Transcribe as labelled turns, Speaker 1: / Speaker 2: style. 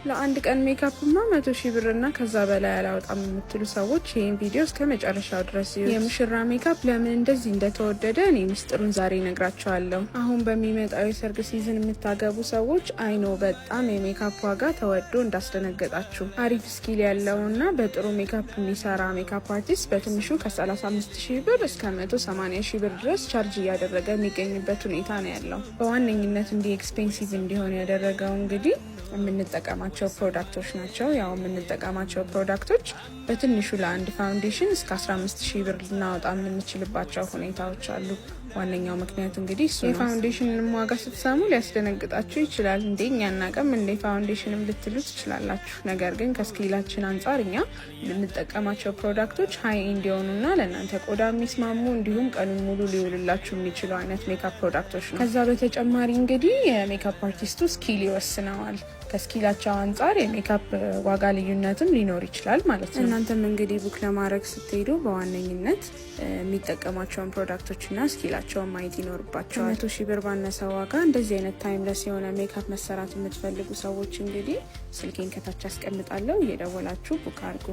Speaker 1: ለአንድ ቀን ሜካፕማ 100,000 ብር እና ከዛ በላይ አላወጣም የምትሉ ሰዎች ይህን ቪዲዮ እስከ መጨረሻው ድረስ ይዩት። የሙሽራ ሜካፕ ለምን እንደዚህ እንደተወደደ እኔ ምስጢሩን ዛሬ እነግራችኋለሁ። አሁን በሚመጣው የሰርግ season የምታገቡ ሰዎች፣ I know በጣም የሜካፕ ዋጋ ተወዶ እንዳስደነገጣችሁ። አሪፍ skill ያለውና በጥሩ ሜካፕ የሚሰራ makeup artist በትንሹ ከ35 ሺህ ብር እስከ 180 ሺህ ብር ድረስ charge እያደረገ የሚገኝበት ሁኔታ ነው ያለው። በዋነኝነት እንዲህ expensive እንዲሆን ያደረገው እንግዲህ የምንጠቀማቸው product ኦች ናቸው። ያው የምንጠቀማቸው product ኦች በትንሹ ለአንድ foundation እስከ 15 ሺህ ብር ልናወጣ የምንችልባቸው ሁኔታዎች አሉ። ዋነኛው ምክንያት እንግዲህ እሱ ነው። የ foundation ንም ዋጋ ስትሰሙ ሊያስደነግጣችሁ ይችላል። እንዴ፣ እኛ እናቀም እንዴ foundation ም ልትሉ ትችላላችሁ። ነገር ግን ከ skill ኣችን አንጻር እኛ የምንጠቀማቸው product ኦች high end የሆኑና ለእናንተ ቆዳ የሚስማሙ እንዲሁም ቀኑን ሙሉ ሊውልላችሁ የሚችሉ አይነት makeup product ኦች ነው። ከዛ በተጨማሪ እንግዲህ የ makeup artist ኡ skill ይወስነዋል። ከ skill ኣቸው አንጻር የሜካፕ ዋጋ ልዩነትም ሊኖር ይችላል ማለት ነው። እናንተም እንግዲህ book ለማድረግ ስትሄዱ በዋነኝነት የሚጠቀሟቸውን product ኦችና skill ኣቸውን ማየት ይኖርባችኋል። 100,000 ብር ባነሰ ዋጋ እንደዚህ አይነት timeless የሆነ ሜካፕ መሰራት የምትፈልጉ ሰዎች እንግዲህ ስልኬን ከታች አስቀምጣለሁ፣ እየደወላችሁ book አድርጉ።